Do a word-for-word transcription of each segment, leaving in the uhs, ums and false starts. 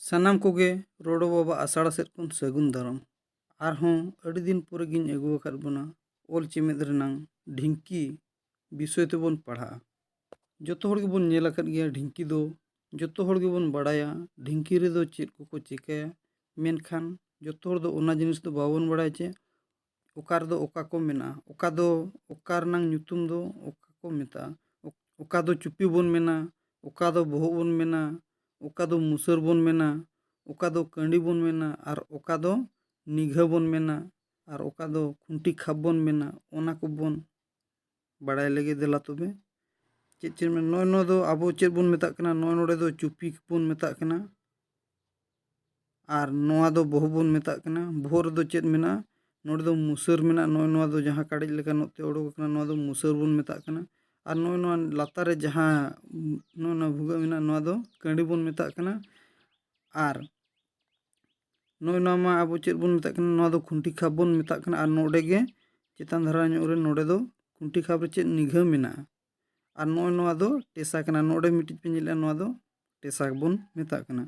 ᱥᱟᱱᱟᱢ ᱠᱚᱜᱮ ᱨᱚᱲᱚ ᱵᱟᱵᱟ ᱟᱥᱲᱟ ᱥᱮᱫ ᱠᱷᱚᱱ ᱥᱟᱹᱜᱩᱱ ᱫᱟᱨᱟᱢ᱾ ᱟᱨᱦᱚᱸ ᱟᱹᱰᱤ ᱫᱤᱱ ᱯᱚᱨᱮ ᱜᱤᱧ ᱟᱹᱜᱩ ᱟᱠᱟᱫ ᱵᱚᱱᱟ ᱚᱞ ᱪᱮᱢᱮᱫ ᱨᱮᱱᱟᱝ ᱰᱷᱤᱝᱠᱤ ᱵᱤᱥᱚᱭ ᱛᱮᱵᱚᱱ ᱯᱟᱲᱦᱟᱜᱼᱟ᱾ ᱡᱚᱛᱚ ᱦᱚᱲ ᱜᱮᱵᱚᱱ ᱧᱮᱞ ᱟᱠᱟᱫ ᱜᱮᱭᱟ ᱰᱷᱤᱝᱠᱤ ᱫᱚ, ᱡᱚᱛᱚ ᱦᱚᱲ ᱜᱮᱵᱚᱱ ᱵᱟᱲᱟᱭᱟ ᱰᱷᱤᱝᱠᱤ ᱨᱮᱫᱚ ᱪᱮᱫ ᱠᱚᱠᱚ ᱪᱤᱠᱟᱹᱭᱟ, ᱢᱮᱱᱠᱷᱟᱱ ᱡᱚᱛᱚ ᱦᱚᱲ ᱫᱚ ᱚᱱᱟ ᱡᱤᱱᱤᱥ ᱫᱚ ᱵᱟᱵᱚᱱ ᱵᱟᱲᱟᱭᱟ ᱡᱮ ᱚᱠᱟ ᱨᱮᱫᱚ ᱚᱠᱟ ᱠᱚ ᱢᱮᱱᱟᱜᱼᱟ, ᱚᱠᱟ ᱫᱚ ᱚᱠᱟ ᱨᱮᱱᱟᱝ ᱧᱩᱛᱩᱢ ᱫᱚ ᱚᱠᱟ ᱠᱚ ᱢᱮᱛᱟᱜᱼᱟ, ᱚᱠ-, ᱚᱠᱟ ᱫᱚ ᱪᱩᱯᱤ ᱵᱚᱱ ᱢᱮᱱᱟ, ᱚᱠᱟ ᱫᱚ ᱵᱚᱦᱚᱜ ᱵᱚᱱ ᱢᱮᱱᱟ, ᱚᱠᱟ ᱫᱚ ᱢᱩᱥᱟᱹᱨ ᱵᱚᱱ ᱢᱮᱱᱟ, ᱚᱠᱟ ᱫᱚ ᱠᱟᱺᱰᱤ ᱵᱚᱱ ᱢᱮᱱᱟ, ᱟᱨ ᱚᱠᱟ ᱫᱚ ᱱᱤᱜᱷᱟᱹ ᱵᱚᱱ ᱢᱮᱱᱟ, ᱟᱨ ᱚᱠᱟ ᱫᱚ ᱠᱷᱩᱱᱴᱤ ᱠᱷᱟᱯ ᱵᱚᱱ ᱢᱮᱱᱟ, ᱚᱱᱟ ᱠᱚᱵᱚᱱ ᱵᱟᱲᱟᱭ ᱞᱮᱜᱮ ᱫᱮᱞᱟ ᱛᱚᱵᱮ᱾ ᱪᱮᱫ ᱪᱮᱫ ᱢᱮᱱ-, ᱱᱚᱜᱼᱚᱭ ᱱᱚᱣᱟ ᱫᱚ ᱟᱵᱚ ᱪᱮᱫ ᱵᱚᱱ ᱢᱮᱛᱟᱜ ᱠᱟᱱᱟ? ᱱᱚᱜᱼᱚᱭ ᱱᱚᱰᱮ ᱫᱚ ᱪᱩᱯᱤ ᱵᱚᱱ ᱢᱮᱛᱟᱜ ᱠᱟᱱᱟ᱾ ᱟᱨ ᱱᱚᱣᱟ ᱫᱚ ᱵᱚᱦᱚᱜ ᱵᱚᱱ ᱢᱮᱛᱟᱜ ᱠᱟᱱᱟ᱾ ᱵᱚᱦᱚᱜ ᱨᱮᱫᱚ ᱪᱮᱫ ᱢᱮᱱᱟᱜᱼᱟ? ᱱᱚᱰᱮ ᱫᱚ ᱢᱩᱥᱟᱹᱨ ᱢᱮᱱᱟᱜᱼᱟ᱾ ᱱᱚᱜᱼᱚᱭ ᱱᱚᱣᱟ ᱫᱚ ᱡᱟᱦᱟᱸ ᱠᱟᱰᱮᱡ ᱞᱮᱠᱟ ᱱᱚᱛᱮ ᱚᱰᱚᱠ ᱟᱠᱟᱱᱟ, ᱱᱚᱣᱟ ᱫᱚ ᱢᱩᱥᱟᱹᱨ ᱵᱚᱱ ᱢᱮᱛᱟᱜ ᱠᱟᱱᱟ᱾ ᱟᱨ ᱱᱚᱜᱼᱚᱭ ᱱᱚᱣᱟ ᱞᱟᱛᱟᱨ ᱨᱮ ᱡᱟᱦᱟᱸ, ᱱᱚᱜᱼᱚᱭ ᱱᱚᱣᱟ ᱵᱷᱩᱜᱟᱹᱜ ᱢᱮᱱᱟᱜᱼᱟ, ᱱᱚᱣᱟ ᱫᱚ ᱠᱟᱺᱰᱤ ᱵᱚᱱ ᱢᱮᱛᱟᱜ ᱠᱟᱱᱟ᱾ ᱟᱨ ᱱᱚᱜᱼᱚᱭ ᱱᱚᱣᱟ ᱢᱟ ᱟᱵᱚ ᱪᱮᱫ ᱵᱚᱱ ᱢᱮᱛᱟᱜ ᱠᱟᱱᱟ? ᱱᱚᱣᱟ ᱫᱚ ᱠᱷᱩᱱᱴᱤ ᱠᱷᱟᱯ ᱵᱚᱱ ᱢᱮᱛᱟᱜ ᱠᱟᱱᱟ᱾ ᱟᱨ ᱱᱚᱰᱮ ᱜᱮ ᱪᱮᱛᱟᱱ ᱫᱷᱟᱨᱟ ᱧᱚᱜ ᱨᱮ ᱱᱚᱰᱮ ᱫᱚ ᱠᱷᱩᱱᱴᱤ ᱠᱷᱟᱯ ᱨᱮ ᱪᱮᱫ ᱱᱤᱜᱷᱟᱹ ᱢᱮᱱᱟᱜᱼᱟ? ᱟᱨ ᱱᱚᱜᱼᱚᱭ ᱱᱚᱣᱟ ᱫᱚ ᱴᱮᱥᱟ ᱠᱟᱱᱟ᱾ ᱱᱚᱰᱮ ᱢᱤᱫᱴᱤᱡ ᱯᱮ ᱧᱮᱞᱮᱫᱼᱟ, ᱱᱚᱣᱟ ᱫᱚ ᱴᱮᱥᱟ ᱵᱚᱱ ᱢᱮᱛᱟᱜ ᱠᱟᱱᱟ᱾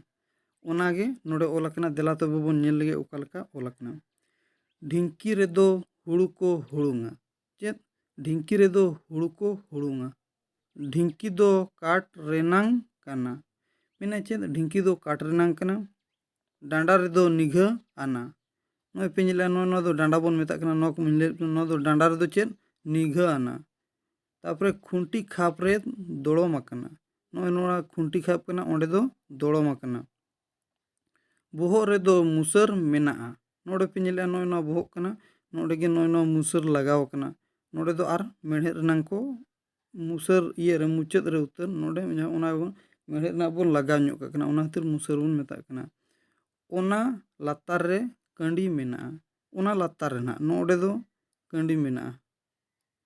ᱚᱱᱟᱜᱮ ᱱᱚᱰᱮ ᱚᱞ ᱟᱠᱟᱱᱟ᱾ ᱫᱮᱞᱟ ᱛᱚᱵᱮ ᱵᱚᱱ ᱧᱮᱞ ᱞᱮᱜᱮ ᱚᱠᱟ ᱞᱮᱠᱟ ᱚᱞ ᱟᱠᱟᱱᱟ᱾ ᱰᱷᱤᱝᱠᱤ ᱨᱮᱫᱚ ᱦᱩᱲᱩ ᱠᱚ ᱦᱩᱲᱩᱝᱟ᱾ ᱪᱮᱫ? ᱰᱷᱤᱝᱠᱤ ᱨᱮᱫᱚ ᱦᱩᱲᱩ ᱠᱚ ᱦᱩᱲᱩᱝᱟ᱾ ᱰᱷᱤᱝᱠᱤ ᱫᱚ ᱠᱟᱴ ᱨᱮᱱᱟᱝ ᱠᱟᱱᱟ᱾ ᱢᱮᱱᱟ ᱪᱮᱫ? ᱰᱷᱤᱝᱠᱤ ᱫᱚ ᱠᱟᱴ ᱨᱮᱱᱟᱝ ᱠᱟᱱᱟ᱾ ᱰᱟᱸᱰᱟ ᱨᱮᱫᱚ ᱱᱤᱜᱷᱟᱹ ᱟᱱᱟ᱾ ᱱᱚᱜᱼᱚᱭ ᱯᱮ ᱧᱮᱞᱮᱫᱼᱟ, ᱱᱚᱣᱟ, ᱱᱚᱣᱟ ᱫᱚ ᱰᱟᱸᱰᱟ ᱵᱚᱱ ᱢᱮᱛᱟᱜ ᱠᱟᱱᱟ᱾ ᱱᱚᱣᱟ ᱠᱚ ᱞᱟᱹᱭ, ᱱᱚᱣᱟ ᱫᱚ ᱰᱟᱸᱰᱟ ᱨᱮᱫᱚ ᱪᱮᱫ? ᱱᱤᱜᱷᱟᱹ ᱟᱱᱟ᱾ ᱛᱟᱨᱯᱚᱨᱮ ᱠᱷᱩᱱᱴᱤ ᱠᱷᱟᱯ ᱨᱮ ᱫᱚᱲᱚᱢ ᱟᱠᱟᱱᱟ᱾ ᱱᱚᱜᱼᱚᱭ ᱱᱚᱣᱟ ᱠᱷᱩᱱᱴᱤ ᱠᱷᱟᱯ ᱠᱟᱱᱟ, ᱚᱸᱰᱮ ᱫᱚ ᱫᱚᱲᱚᱢ ᱟᱠᱟᱱᱟ᱾ ᱵᱚᱦᱚᱜ ᱨᱮᱫᱚ ᱢᱩᱥᱟᱹᱨ ᱢᱮᱱᱟᱜᱼᱟ᱾ ᱱᱚᱰᱮ ᱯᱮ ᱧᱮᱞᱮᱫᱼᱟ, ᱱᱚᱜᱼᱚᱭ ᱱᱚᱣᱟ ᱵᱚᱦᱚᱜ ᱠᱟᱱᱟ, ᱱᱚᱰᱮ ᱜᱮ ᱱᱚᱜᱼᱚᱭ ᱱᱚᱣᱟ ᱢᱩᱥᱟᱹᱨ ᱞᱟᱜᱟᱣ ᱟᱠᱟᱱᱟ᱾ ᱱᱚᱰᱮ ᱫᱚ ᱟᱨ ᱢᱮᱲᱦᱮᱫ ᱨᱮᱱᱟᱝ ᱠᱚ ᱢᱩᱥᱟᱹᱨ ᱤᱭᱟᱹ ᱨᱮ, ᱢᱩᱪᱟᱹᱫ ᱨᱮ ᱩᱛᱟᱹᱨ, ᱱᱚᱰᱮ ᱡᱟᱦᱟᱸ ᱚᱱᱟ ᱵᱚᱱ, ᱢᱮᱲᱦᱮᱫ ᱨᱮᱱᱟᱜ ᱵᱚᱱ ᱞᱟᱜᱟᱣ ᱧᱚᱜ ᱠᱟᱜ ᱠᱟᱱᱟ, ᱚᱱᱟ ᱠᱷᱟᱹᱛᱤᱨ ᱢᱩᱥᱟᱹᱨ ᱵᱚᱱ ᱢᱮᱛᱟᱜ ᱠᱟᱱᱟ᱾ ᱚᱱᱟ ᱞᱟᱛᱟᱨ ᱨᱮ ᱠᱟᱺᱰᱤ ᱢᱮᱱᱟᱜᱼᱟ᱾ ᱚᱱᱟ ᱞᱟᱛᱟᱨ ᱨᱮ ᱱᱟᱦᱟᱜ ᱱᱚᱰᱮ ᱫᱚ ᱠᱟᱺᱰᱤ ᱢᱮᱱᱟᱜᱼᱟ᱾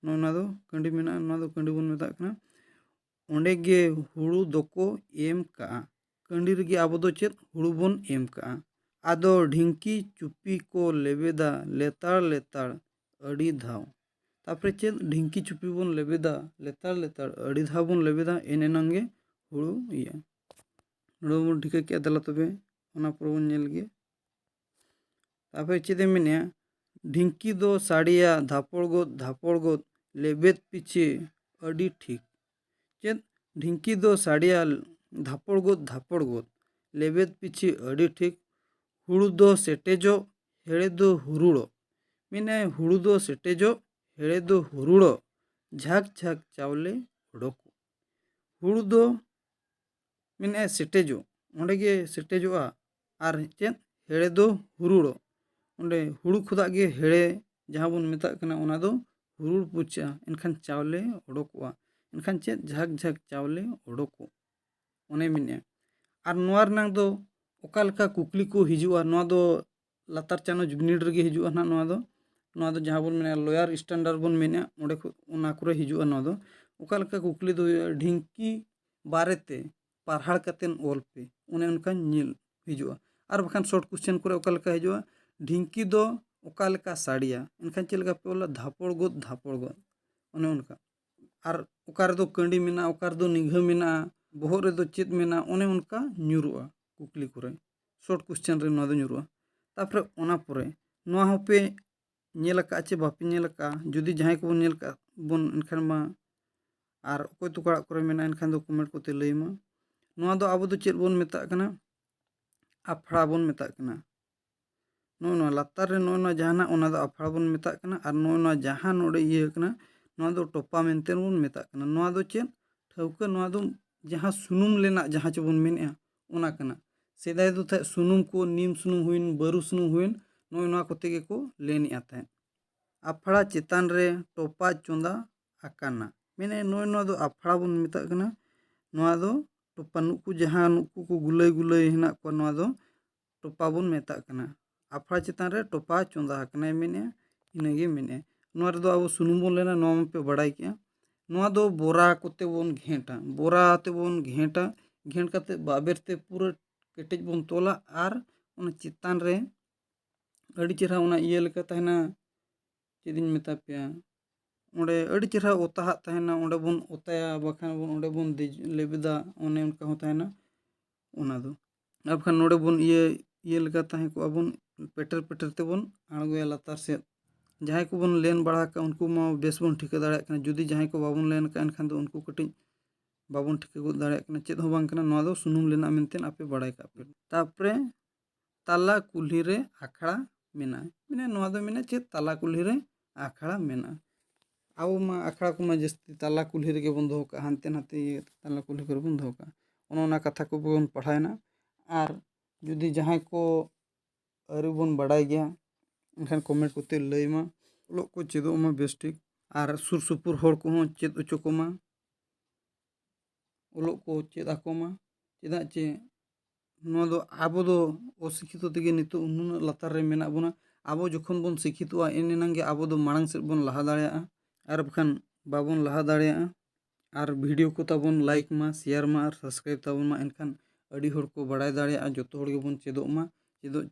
ᱱᱚᱜᱼᱚ ᱱᱚᱣᱟ ᱫᱚ ᱠᱟᱺᱰᱤ ᱢᱮᱱᱟᱜᱼᱟ, ᱱᱚᱣᱟ ᱫᱚ ᱠᱟᱺᱰᱤ ᱵᱚᱱ ᱢᱮᱛᱟᱜ ᱠᱟᱱᱟ᱾ ᱚᱸᱰᱮ ᱜᱮ ᱦᱩᱲᱩ ᱫᱚᱠᱚ ᱮᱢ ᱠᱟᱜᱼᱟ᱾ ᱠᱟᱺᱰᱤ ᱨᱮᱜᱮ ᱟᱵᱚ ᱫᱚ ᱪᱮᱫ? ᱦᱩᱲᱩ ᱵᱚᱱ ᱮᱢ ᱠᱟᱜᱼᱟ᱾ ᱟᱫᱚ ᱰᱷᱤᱝᱠᱤ ᱪᱩᱯᱤ ᱠᱚ ᱞᱮᱵᱮᱫᱟ ᱞᱮᱛᱟᱲ ᱞᱮᱛᱟᱲ ᱟᱹᱰᱤ ᱫᱷᱟᱣ᱾ ᱛᱟᱨᱯᱚᱨᱮ ᱪᱮᱫ? ᱰᱷᱤᱝᱠᱤ ᱪᱩᱯᱤ ᱵᱚᱱ ᱞᱮᱵᱮᱫᱟ ᱞᱮᱛᱟᱲ ᱞᱮᱛᱟᱲ ᱟᱹᱰᱤ ᱫᱷᱟᱣ ᱵᱚᱱ ᱞᱮᱵᱮᱫᱟ, ᱮᱱ ᱮᱱᱟᱝ ᱜᱮ ᱦᱩᱲᱩ ᱤᱭᱟᱹᱜᱼᱟ᱾ ᱱᱚᱰᱮ ᱵᱚᱱ ᱴᱷᱤᱠᱟᱹ ᱠᱮᱜᱼᱟ᱾ ᱫᱮᱞᱟ ᱛᱚᱵᱮ ᱚᱱᱟ ᱯᱚᱨᱮ ᱵᱚᱱ ᱧᱮᱞ ᱜᱮᱭᱟ᱾ ᱛᱟᱨᱯᱚᱨᱮ ᱪᱮᱫ ᱮ ᱢᱮᱱᱮᱜᱼᱟ? ᱰᱷᱤᱝᱠᱤ ᱫᱚ ᱥᱟᱰᱮᱭᱟ ᱫᱷᱟᱯᱚᱲ ᱜᱚᱫ ᱫᱷᱟᱯᱚᱲ ᱜᱚᱫ, ᱞᱮᱵᱮᱫ ᱯᱤᱪᱷᱤ ᱟᱹᱰᱤ ᱴᱷᱤᱠ᱾ ᱪᱮᱫ? ᱰᱷᱤᱝᱠᱤ ᱫᱚ ᱥᱟᱰᱮᱭᱟ ᱫᱷᱟᱯᱚᱲ ᱜᱚᱫ ᱫᱷᱟᱯᱚᱲ ᱜᱚᱫ, ᱞᱮᱵᱮᱫ ᱯᱤᱪᱷᱤ ᱟᱹᱰᱤ ᱴᱷᱤᱠ᱾ ᱦᱩᱲᱩ ᱫᱚ ᱥᱮᱴᱮᱡᱚᱜ, ᱦᱮᱲᱮ ᱫᱚ ᱦᱩᱨᱩᱲᱚᱜ᱾ ᱢᱮᱱᱟᱭ ᱦᱩᱲᱩ ᱫᱚ ᱥᱮᱴᱮᱡᱚᱜ, ᱦᱮᱲᱮ ᱫᱚ ᱦᱩᱨᱩᱲᱚᱜ, ᱡᱷᱟᱠ ᱡᱷᱟᱠ ᱪᱟᱣᱞᱮ ᱚᱰᱚᱠᱚᱜ᱾ ᱦᱩᱲᱩ ᱫᱚ ᱢᱮᱱᱟᱭ ᱥᱮᱴᱮᱡᱚᱜ, ᱚᱸᱰᱮ ᱜᱮ ᱥᱮᱴᱮᱡᱚᱜᱼᱟ᱾ ᱟᱨ ᱪᱮᱫ? ᱦᱮᱲᱮ ᱫᱚ ᱦᱩᱨᱩᱲᱚᱜ᱾ ᱚᱸᱰᱮ ᱦᱩᱲᱩ ᱠᱷᱚᱱᱟᱜ ᱜᱮ ᱦᱮᱲᱮ ᱡᱟᱦᱟᱸ ᱵᱚᱱ ᱢᱮᱛᱟᱜ ᱠᱟᱱᱟ, ᱚᱱᱟ ᱫᱚ ᱦᱩᱨᱩᱲ ᱯᱩᱪᱟᱹᱜᱼᱟ, ᱮᱱᱠᱷᱟᱱ ᱪᱟᱣᱞᱮ ᱚᱰᱚᱠᱚᱜᱼᱟ᱾ ᱮᱱᱠᱷᱟᱱ ᱪᱮᱫ? ᱡᱷᱟᱠ ᱡᱷᱟᱠ ᱪᱟᱣᱞᱮ ᱚᱰᱚᱠᱚᱜ, ᱚᱱᱮ ᱢᱮᱱᱮᱜᱼᱟ᱾ ᱟᱨ ᱱᱚᱣᱟ ᱨᱮᱱᱟᱜ ᱫᱚ ᱚᱠᱟ ᱞᱮᱠᱟ ᱠᱩᱠᱞᱤ ᱠᱚ ᱦᱤᱡᱩᱜᱼᱟ, ᱱᱚᱣᱟ ᱫᱚ ᱞᱟᱛᱟᱨ ᱪᱟᱱᱟᱪ ᱵᱤᱱᱤᱰ ᱨᱮᱜᱮ ᱦᱤᱡᱩᱜᱼᱟ ᱱᱟᱦᱟᱜ ᱱᱚᱣᱟ ᱫᱚ᱾ ᱱᱚᱣᱟ ᱫᱚ ᱡᱟᱦᱟᱸ ᱵᱚᱱ ᱢᱮᱱᱟ lower standard ᱵᱚᱱ ᱢᱮᱱᱟ, ᱚᱸᱰᱮ ᱠᱷᱚ-, ᱚᱱᱟ ᱠᱚᱨᱮ ᱦᱤᱡᱩᱜᱼᱟ ᱱᱚᱣᱟ ᱫᱚ᱾ ᱚᱠᱟ ᱞᱮᱠᱟ ᱠᱩᱠᱞᱤ ᱫᱚ ᱦᱩᱭᱩᱜᱼᱟ? ᱰᱷᱤᱝᱠᱤ ᱵᱟᱨᱮᱛᱮ ᱯᱟᱨᱦᱟᱲ ᱠᱟᱛᱮᱱ ᱚᱞ ᱯᱮ, ᱚᱱᱮ ᱚᱱᱠᱟ ᱧᱮᱞ ᱦᱤᱡᱩᱜᱼᱟ᱾ ᱟᱨ ᱵᱟᱠᱷᱟᱱ short question ᱠᱚᱨᱮ ᱚᱠᱟ ᱞᱮᱠᱟ ᱦᱤᱡᱩᱜᱼᱟ? ᱰᱷᱤᱝᱠᱤ ᱫᱚ ᱚᱠᱟ ᱞᱮᱠᱟ ᱥᱟᱰᱮᱭᱟ? ᱮᱱᱠᱷᱟᱱ ᱪᱮᱫ ᱞᱮᱠᱟ ᱯᱮ ᱚᱞᱟ? ᱫᱷᱟᱯᱚᱲ ᱜᱚᱫ, ᱫᱷᱟᱯᱚᱲ ᱜᱚᱫ, ᱚᱱᱮ ᱚᱱᱠᱟ᱾ ᱟᱨ ᱚᱠᱟ ᱨᱮᱫᱚ ᱠᱟᱺᱰᱤ ᱢᱮᱱᱟᱜᱼᱟ, ᱚᱠᱟ ᱨᱮᱫᱚ ᱱᱤᱜᱷᱟᱹ ᱢᱮᱱᱟᱜᱼᱟ, ᱵᱚᱦᱚᱜ ᱨᱮᱫᱚ ᱪᱮᱫ ᱢᱮᱱᱟᱜᱼᱟ, ᱚᱱᱮ ᱚᱱᱠᱟ ᱧᱩᱨᱩᱜᱼᱟ ᱠᱩᱠᱞᱤ ᱠᱚᱨᱮ᱾ Short question ᱨᱮ ᱱᱚᱣᱟ ᱫᱚ ᱧᱩᱨᱩᱜᱼᱟ᱾ ᱛᱟᱨᱯᱚᱨᱮ ᱚᱱᱟ ᱯᱚᱨᱮ ᱱᱚᱣᱟ ᱦᱚᱸᱯᱮ ᱧᱮᱞ ᱟᱠᱟᱫᱼᱟ ᱪᱮ ᱵᱟᱯᱮ ᱧᱮᱞ ᱟᱠᱟᱫᱼᱟ? ᱡᱩᱫᱤ ᱡᱟᱦᱟᱸᱭ ᱠᱚᱵᱚᱱ ᱧᱮᱞ ᱟᱠᱟᱫ ᱵᱚᱱ, ᱮᱱᱠᱷᱟᱱ ᱢᱟ, ᱟᱨ ᱚᱠᱚᱭ ᱛᱚᱠᱚ ᱚᱲᱟᱜ ᱠᱚᱨᱮ ᱢᱮᱱᱟᱜᱼᱟ, ᱮᱱᱠᱷᱟᱱ ᱫᱚ comment ᱠᱚᱛᱮ ᱞᱟᱹᱭ ᱢᱟ᱾ ᱱᱚᱣᱟ ᱫᱚ ᱟᱵᱚ ᱫᱚ ᱪᱮᱫ ᱵᱚᱱ ᱢᱮᱛᱟᱜ ᱠᱟᱱᱟ? ᱟᱯᱷᱲᱟ ᱵᱚᱱ ᱢᱮᱛᱟᱜ ᱠᱟᱱᱟ᱾ ᱱᱚᱜᱼᱚ ᱱᱚᱣᱟ ᱞᱟᱛᱟᱨ ᱨᱮ ᱱᱚᱜᱼᱚ ᱱᱚᱣᱟ ᱡᱟᱦᱟᱱᱟᱜ, ᱚᱱᱟ ᱫᱚ ᱟᱯᱷᱲᱟ ᱵᱚᱱ ᱢᱮᱛᱟᱜ ᱠᱟᱱᱟ᱾ ᱟᱨ ᱱᱚᱜᱼᱚ ᱱᱚᱣᱟ ᱡᱟᱦᱟᱸ ᱱᱚᱰᱮ ᱤᱭᱟᱹ ᱠᱟᱱᱟ, ᱱᱚᱣᱟ ᱫᱚ ᱴᱚᱯᱟ ᱢᱮᱱᱛᱮ ᱵᱚᱱ ᱢᱮᱛᱟᱜ ᱠᱟᱱᱟ᱾ ᱱᱚᱣᱟ ᱫᱚ ᱪᱮᱫ? ᱴᱷᱟᱹᱣᱠᱟᱹ, ᱱᱚᱣᱟ ᱫᱚ ᱡᱟᱦᱟᱸ ᱥᱩᱱᱩᱢ ᱞᱮᱱᱟᱜ ᱡᱟᱦᱟᱸ ᱪᱮ ᱵᱚᱱ ᱢᱮᱱᱮᱜᱼᱟ, ᱚᱱᱟ ᱠᱟᱱᱟ᱾ ᱥᱮᱫᱟᱭ ᱫᱚ ᱛᱟᱦᱮᱸᱫ ᱥᱩᱱᱩᱢ ᱠᱚ, ᱱᱤᱢ ᱥᱩᱱᱩᱢ ᱦᱩᱭᱮᱱ, ᱵᱟᱹᱨᱩ ᱥᱩᱱᱩᱢ ᱦᱩᱭᱮᱱ, ᱱᱚᱜᱼᱚ ᱱᱚᱣᱟ ᱠᱚᱛᱮ ᱜᱮᱠᱚ ᱞᱮᱱᱮᱜᱼᱟ ᱛᱟᱦᱮᱸᱫ᱾ ᱟᱯᱷᱲᱟ ᱪᱮᱛᱟᱱ ᱨᱮ ᱴᱚᱯᱟ ᱪᱚᱸᱫᱟ ᱟᱠᱟᱱᱟ᱾ ᱢᱮᱱᱮ ᱱᱚᱜᱼᱚᱭ ᱱᱚᱣᱟ ᱫᱚ ᱟᱯᱷᱲᱟ ᱵᱚᱱ ᱢᱮᱛᱟᱜ ᱠᱟᱱᱟ᱾ ᱱᱚᱣᱟ ᱫᱚ ᱴᱚᱯᱟ, ᱱᱩᱠᱩ ᱡᱟᱦᱟᱸ ᱱᱩᱠᱩ ᱠᱚ ᱜᱩᱞᱟᱹᱭ ᱜᱩᱞᱟᱹᱭ ᱦᱮᱱᱟᱜ ᱠᱚᱣᱟ, ᱱᱚᱣᱟ ᱫᱚ ᱴᱚᱯᱟ ᱵᱚᱱ ᱢᱮᱛᱟᱜ ᱠᱟᱱᱟ᱾ ᱟᱯᱷᱲᱟ ᱪᱮᱛᱟᱱ ᱨᱮ ᱴᱚᱯᱟ ᱪᱚᱸᱫᱟ ᱟᱠᱟᱱᱟᱭ ᱢᱮᱱᱮᱜᱼᱟ, ᱤᱱᱟᱹᱜᱮ ᱢᱮᱱᱮᱜᱼᱟ᱾ ᱱᱚᱣᱟ ᱨᱮᱫᱚ ᱟᱵᱚ ᱥᱩᱱᱩᱢ ᱵᱚᱱ ᱞᱮᱱᱟ, ᱱᱚᱣᱟ ᱢᱟᱯᱮ ᱵᱟᱲᱟᱭ ᱠᱮᱜᱼᱟ᱾ ᱱᱚᱣᱟ ᱫᱚ ᱵᱚᱨᱟ ᱠᱚᱛᱮ ᱵᱚᱱ ᱜᱷᱮᱸᱴᱟ, ᱵᱚᱨᱟ ᱛᱮᱵᱚᱱ ᱜᱷᱮᱸᱴᱟ᱾ ᱜᱷᱮᱸᱴ ᱠᱟᱛᱮ ᱵᱟᱵᱮᱨ ᱛᱮ ᱯᱩᱨᱟᱹ ᱠᱮᱴᱮᱡ ᱵᱚᱱ ᱛᱚᱞᱟ ᱟᱨ ᱚᱱᱟ ᱪᱮᱛᱟᱱ ᱨᱮ ᱟᱹᱰᱤ ᱪᱮᱦᱨᱟ ᱚᱱᱟ ᱤᱭᱟᱹ ᱞᱮᱠᱟ ᱛᱟᱦᱮᱱᱟ, ᱪᱮᱫ ᱤᱧ ᱢᱮᱛᱟ ᱯᱮᱭᱟ, ᱚᱸᱰᱮ ᱟᱹᱰᱤ ᱪᱮᱦᱨᱟ ᱚᱛᱟᱦᱟᱜ ᱛᱟᱦᱮᱱᱟ, ᱚᱸᱰᱮ ᱵᱚᱱ ᱚᱛᱟᱭᱟ, ᱵᱟᱠᱷᱟᱱ ᱵᱚᱱ ᱚᱸᱰᱮ ᱵᱚᱱ ᱫᱮᱡ ᱞᱮᱵᱮᱫᱟ, ᱚᱱᱮ ᱚᱱᱠᱟ ᱦᱚᱸ ᱛᱟᱦᱮᱱᱟ᱾ ᱚᱱᱟ ᱫᱚ᱾ ᱟᱨ ᱵᱟᱠᱷᱟᱱ ᱱᱚᱰᱮ ᱵᱚᱱ ᱤᱭᱟᱹ ᱤᱭᱟᱹ ᱞᱮᱠᱟ ᱛᱟᱦᱮᱸ ᱠᱚᱜᱼᱟ ᱵᱚᱱ, ᱯᱮᱴᱮᱨ ᱯᱮᱴᱮᱨ ᱛᱮᱵᱚᱱ ᱟᱬᱜᱚᱭᱟ ᱞᱟᱛᱟᱨ ᱥᱮᱫ᱾ ᱡᱟᱦᱟᱸᱭ ᱠᱚᱵᱚᱱ ᱞᱮᱱ ᱵᱟᱲᱟ ᱟᱠᱟᱫ ᱩᱱᱠᱩ ᱢᱟ ᱵᱮᱥ ᱵᱚᱱ ᱴᱷᱤᱠᱟᱹ ᱫᱟᱲᱮᱭᱟᱜ ᱠᱟᱱᱟ᱾ ᱡᱩᱫᱤ ᱡᱟᱦᱟᱸᱭ ᱠᱚ ᱵᱟᱵᱚᱱ ᱞᱮᱱ ᱟᱠᱟᱫ ᱮᱱᱠᱷᱟᱱ ᱫᱚ ᱩᱱᱠᱩ ᱠᱟᱹᱴᱤᱡ ᱵᱟᱵᱚᱱ ᱴᱷᱤᱠᱟᱹ ᱜᱚᱫ ᱫᱟᱲᱮᱭᱟᱜ ᱠᱟᱱᱟ᱾ ᱪᱮᱫ ᱦᱚᱸ ᱵᱟᱝ ᱠᱟᱱᱟ, ᱱᱚᱣᱟ ᱫᱚ ᱥᱩᱱᱩᱢ ᱞᱮᱱᱟᱜ ᱢᱮᱱᱛᱮ ᱟᱯᱮ ᱵᱟᱲᱟᱭ ᱠᱟᱜ ᱯᱮ᱾ ᱛᱟᱨᱯᱚᱨᱮ ᱛᱟᱞᱟ ᱠᱩᱞᱦᱤ ᱨᱮ ᱟᱠᱷᱲᱟ ᱢᱮᱱᱟᱜᱼᱟ᱾ ᱢᱟᱱᱮ ᱱᱚᱣᱟ ᱫᱚ ᱢᱮᱱᱟ ᱪᱮᱫ, ᱛᱟᱞᱟ ᱠᱩᱞᱦᱤ ᱨᱮ ᱟᱠᱷᱲᱟ ᱢᱮᱱᱟᱜᱼᱟ᱾ ᱟᱵᱚ ᱢᱟ ᱟᱠᱷᱲᱟ ᱠᱚᱢᱟ ᱡᱟᱹᱥᱛᱤ ᱛᱟᱞᱟ ᱠᱩᱞᱦᱤ ᱨᱮᱜᱮ ᱵᱚᱱ ᱫᱚᱦᱚ ᱠᱟᱜᱼᱟ, ᱦᱟᱱᱛᱮ ᱱᱟᱛᱮ ᱤᱭᱟᱹ ᱛᱟᱞᱟ ᱠᱩᱞᱦᱤ ᱠᱚᱨᱮ ᱵᱚᱱ ᱫᱚᱦᱚ ᱠᱟᱜᱼᱟ᱾ ᱚᱱᱮ ᱚᱱᱟ ᱠᱟᱛᱷᱟ ᱠᱚᱵᱚᱱ ᱯᱟᱲᱦᱟᱣᱮᱱᱟ᱾ ᱟᱨ ᱡᱩᱫᱤ ᱡᱟᱦᱟᱸᱭ ᱠᱚ ᱟᱹᱣᱨᱤ ᱵᱚᱱ ᱵᱟᱰᱟᱭ ᱜᱮᱭᱟ, ᱮᱱᱠᱷᱟᱱ comment ᱠᱚᱛᱮ ᱞᱟᱹᱭ ᱢᱟ, ᱚᱞᱚᱜ ᱠᱚ ᱪᱮᱫᱚᱜ ᱢᱟ ᱵᱮᱥ ᱴᱷᱤᱠ᱾ ᱟᱨ ᱥᱩᱨ ᱥᱩᱯᱩᱨ ᱦᱚᱲ ᱠᱚᱦᱚᱸ ᱪᱮᱫ ᱦᱚᱪᱚ ᱠᱚᱢᱟ, ᱚᱞᱚᱜ ᱠᱚ ᱪᱮᱫ ᱟᱠᱚ ᱢᱟ᱾ ᱪᱮᱫᱟᱜ ᱪᱮ ᱱᱚᱣᱟ ᱫᱚ ᱟᱵᱚ ᱫᱚ ᱚᱥᱤᱠᱷᱤᱛᱚ ᱛᱮᱜᱮ ᱱᱤᱛᱚᱜ ᱱᱩᱱᱟᱹᱜ ᱞᱟᱛᱟᱨ ᱨᱮ ᱢᱮᱱᱟᱜ ᱵᱚᱱᱟ᱾ ᱟᱵᱚ ᱡᱚᱠᱷᱚᱱ ᱵᱚᱱ ᱥᱤᱠᱷᱤᱛᱚᱜᱼᱟ, ᱮᱱ ᱮᱱᱟᱝ ᱜᱮ ᱟᱵᱚ ᱫᱚ ᱢᱟᱲᱟᱝ ᱥᱮᱫ ᱵᱚᱱ ᱞᱟᱦᱟ ᱫᱟᱲᱮᱭᱟᱜᱼᱟ, ᱟᱨ ᱵᱟᱠᱷᱟᱱ ᱵᱟᱵᱚᱱ ᱞᱟᱦᱟ ᱫᱟᱲᱮᱭᱟᱜᱼᱟ᱾ ᱟᱨ video ᱠᱚ ᱛᱟᱵᱚᱱ like ᱢᱟ, share ᱢᱟ ᱟᱨ subscribe ᱛᱟᱵᱚᱱ ᱢᱟ, ᱮᱱᱠᱷᱟᱱ ᱟᱹᱰᱤ ᱦᱚᱲ ᱠᱚ ᱵᱟᱲᱟᱭ ᱫᱟᱲᱮᱭᱟᱜᱼᱟ᱾ ᱡᱚᱛᱚ ᱦᱚᱲ ᱜᱮᱵᱚᱱ ᱪᱮᱫᱚᱜ ᱢᱟ᱾ ᱪᱮᱫᱚᱜ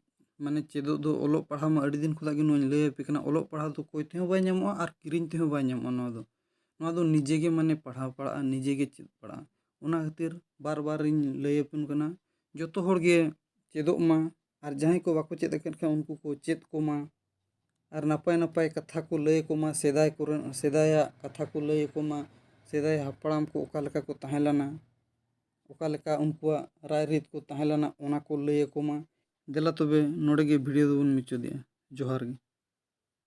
ᱢᱟᱱᱮ ᱪᱮᱫᱚᱜ ᱫᱚ ᱚᱞᱚᱜ ᱯᱟᱲᱦᱟᱣ ᱢᱟ ᱟᱹᱰᱤ ᱫᱤᱱ ᱠᱷᱚᱱᱟᱜ ᱜᱮ ᱱᱚᱣᱟᱧ ᱞᱟᱹᱭ ᱟᱯᱮ ᱠᱟᱱᱟ, ᱚᱞᱚᱜ ᱯᱟᱲᱦᱟᱣ ᱫᱚ ᱠᱚᱭ ᱛᱮᱦᱚᱸ ᱵᱟᱭ ᱧᱟᱢᱚᱜᱼᱟ ᱟᱨ ᱠᱤᱨᱤᱧ ᱛᱮᱦᱚᱸ ᱵᱟᱭ ᱧᱟᱢᱚᱜᱼᱟ᱾ ᱱᱚᱣᱟ ᱫᱚ, ᱱᱚᱣᱟ ᱫᱚ ᱱᱤᱡᱮ ᱜᱮ ᱢᱟᱱᱮ ᱯᱟᱲᱦᱟᱣ ᱯᱟᱲᱟᱜᱼᱟ, ᱱᱤᱡᱮ ᱜᱮ ᱪᱮᱫ ᱯᱟᱲᱟᱜᱼᱟ᱾ ᱚᱱᱟ ᱠᱷᱟᱹᱛᱤᱨ ᱵᱟᱨ ᱵᱟᱨ ᱤᱧ ᱞᱟᱹᱭ ᱟᱯᱮ ᱠᱟᱱᱟ, ᱡᱚᱛᱚ ᱦᱚᱲ ᱜᱮ ᱪᱮᱫᱚᱜ ᱢᱟ᱾ ᱟᱨ ᱡᱟᱦᱟᱸᱭ ᱠᱚ ᱵᱟᱠᱚ ᱪᱮᱫ ᱟᱠᱟᱫ ᱠᱷᱟᱱ ᱩᱱᱠᱩ ᱠᱚ ᱪᱮᱫ ᱠᱚᱢᱟ᱾ ᱟᱨ ᱱᱟᱯᱟᱭ ᱱᱟᱯᱟᱭ ᱠᱟᱛᱷᱟ ᱠᱚ ᱞᱟᱹᱭ ᱟᱠᱚ ᱢᱟ, ᱥᱮᱫᱟᱭ ᱠᱚᱨᱮ, ᱥᱮᱫᱟᱭᱟᱜ ᱠᱟᱛᱷᱟ ᱠᱚ ᱞᱟᱹᱭ ᱟᱠᱚ ᱢᱟ, ᱥᱮᱫᱟᱭ ᱦᱟᱯᱲᱟᱢ ᱠᱚ ᱚᱠᱟ ᱞᱮᱠᱟ ᱠᱚ ᱛᱟᱦᱮᱸ ᱞᱮᱱᱟ, ᱚᱠᱟ ᱞᱮᱠᱟ ᱩᱱᱠᱩᱣᱟᱜ ᱨᱟᱭᱨᱤᱛ ᱠᱚ ᱛᱟᱦᱮᱸ ᱞᱮᱱᱟ, ᱚᱱᱟ ᱠᱚ ᱞᱟᱹᱭ ᱟᱠᱚ ᱢᱟ᱾ ᱫᱮᱞᱟ ᱛᱚᱵᱮ ᱱᱚᱰᱮ ᱜᱮ video ᱫᱚᱵᱚᱱ ᱢᱩᱪᱟᱹᱫᱮᱜᱼᱟ᱾ ᱡᱚᱦᱟᱨ ᱜᱮ᱾